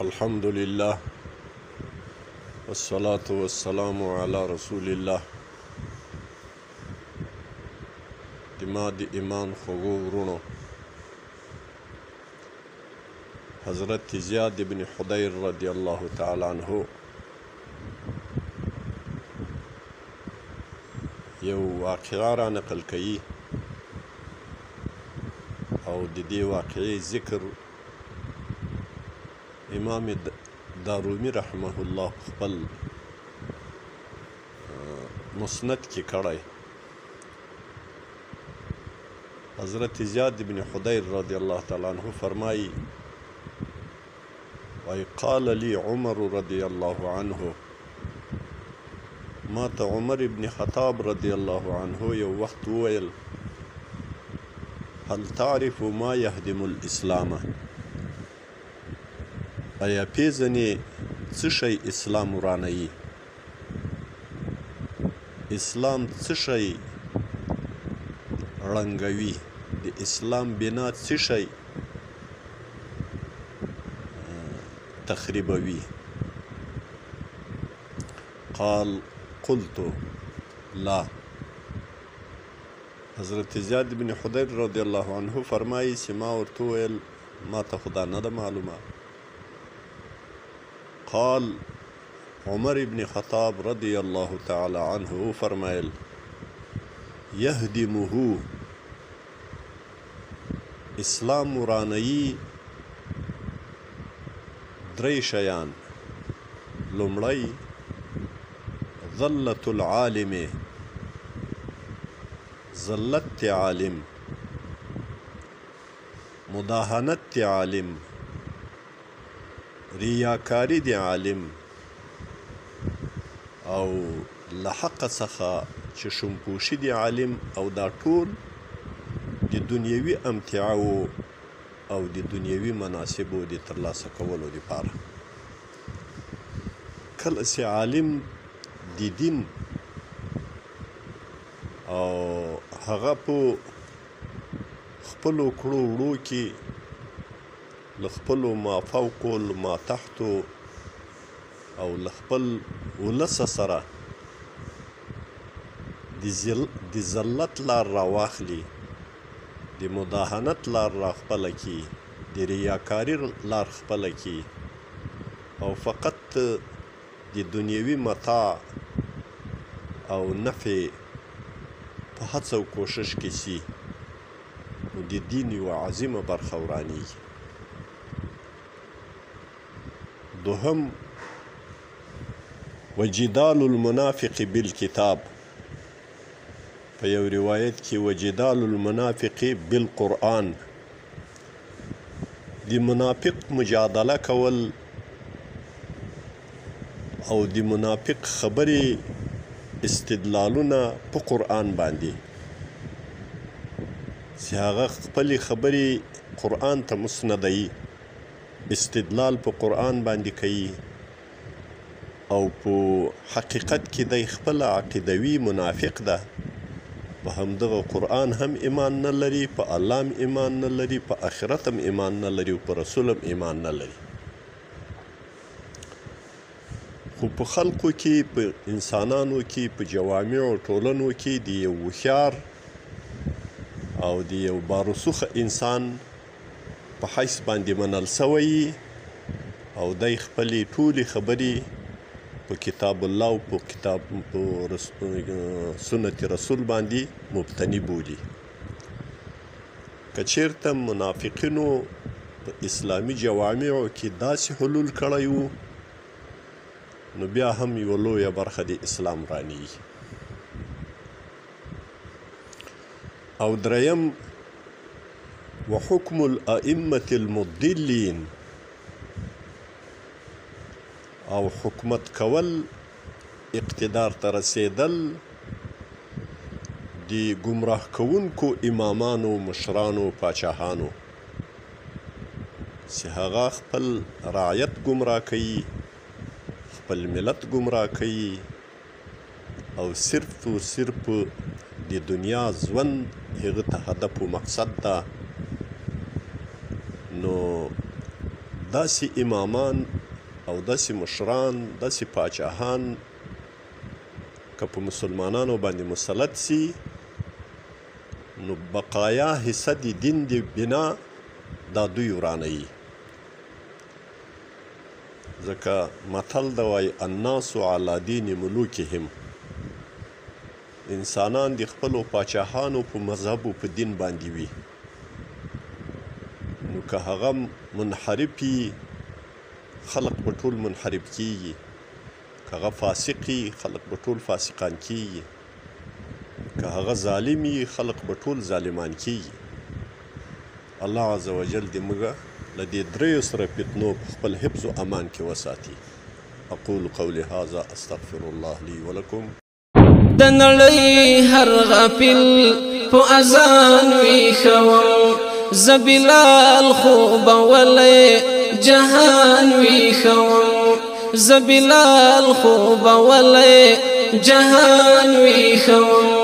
الحمد لله والصلاة والسلام علی رسول الله. د ما د ایمان خوږو وروڼو، حضرت زیاد بن حدیر رضی الله تعالی عنہ یو واقعه را نقل کوي او د دې واقعې ذکر امام دارومي رحمه الله په خپل مسند کې کړی. حضرت زیاد بن حدیر رضی الله تعالی عنہ فرمایي، وایي قال لي عمر رضی الله عنه، ما ته عمر ابن خطاب رضی الله عنه یو وخت وویل، هل تعرف ما يهدم الاسلام؟ ایا پیژنې څه شی اسلام ورانوي؟ اسلام څه شی ړنګوي؟ د اسلام بنا څه شی تخریبوي؟ قال قلت لا. حضرت زیاد بن حدیر رضی الله عنه فرمایي چې ما ورته وویل ما ته خو دا نه ده معلومه. قال عمر ابن خطاب رضی الله تعالی عنه وفرمایل، يهدمه، اسلام ورانوي درې شیان. لومړی ذلة العالم، ذلت عالم، مداهنت عالم، ریاکاری دی عالم، او له حق څخه چې شمپوشي دی عالم، او دا ټول د دنیوي امتعاو او د دنیوي مناسبو د ترلاسه کولو دپاره. کله چې عالم د دین او هغه په خپلو کړو وړو کې له خپلو ما فوقو له ما تحتو او له خپل ولسه سره د ذلت لار راواخلي، د مداهنت لار را خپله کړي، د ریاکاري لار خپله کړي، او فقط د دنیوي متاع او نفع په هڅه او کوشش کې سي، نو د دین یوه عظیمه برخه ورانیږي. دوهم وجدال المنافق بالکتاب، په یو روایت کې وجدال المنافق بالقرآن، د منافق مجادله کول او د منافق خبرې استدلالونه په قرآن باندې، چې هغه خپلې خبرې قرآن ته مسندوي، استدلال په قرآن باندې کوي، او په حقیقت کې دی خپله عقیدوي منافق ده، په همدغه قرآن هم ایمان نه لري، په الله هم ایمان نه لري، په آخرت هم ایمان نه لري، او په رسول هم ایمان نه لري. خو په خلقو کې، په انسانانو کې، په جوامعو ټولنو کې د یو هوښیار او د یو بارسوخه انسان په حیث باندې منل سوی، او دی خپلې ټولې خبرې په کتاب الله او په کتاب په سنت رسول باندې مبتني بولي. که چېرته منافقینو په اسلامي جوامعو کې داسې حلول کړی وو، نو بیا هم یوه لویه برخه د اسلام ورانیږي. او دریم وحکم الائمة المضلین، او حکومت کول، اقتدار ته رسېدل د ګمراه کوونکو امامانو، مشرانو، پاچاهانو، چې هغه خپل رعیت ګمراه کوي، خپل ملت ګمراه کوي، او صرف و صرف د دنیا ژوند هغه ته هدف و مقصد ده. نو داسې امامان او داسې مشران، داسې پاچاهان که په مسلمانانو باندې مسلط سي، نو بقایا حصه د دین د بنا دا دوی ورانوي. ځکه متل د وایي الناس علی دین ملوکهم، انسانان د خپلو پاچاهانو په مذهب او په دین باندې وي. نو که هغه منحرف وي، خلق به ټول منحرف کیږي، که هغه فاسق وي، خلق به ټول فاسقان کیږي، که هغه ظالم وي، خلق به ټول ظالمان کیږي. الله عز وجل دې موږ له دې دریو سره فتنو په خپل حفظ و امان کې وساتي. اقول قولي هذا استغفر الله لي ولكم. د نړۍ هر غافل په اذان ویښوم، زه بلال خوبولی جهان ویښوم، زه بلال خوبولی جهان ویښوم.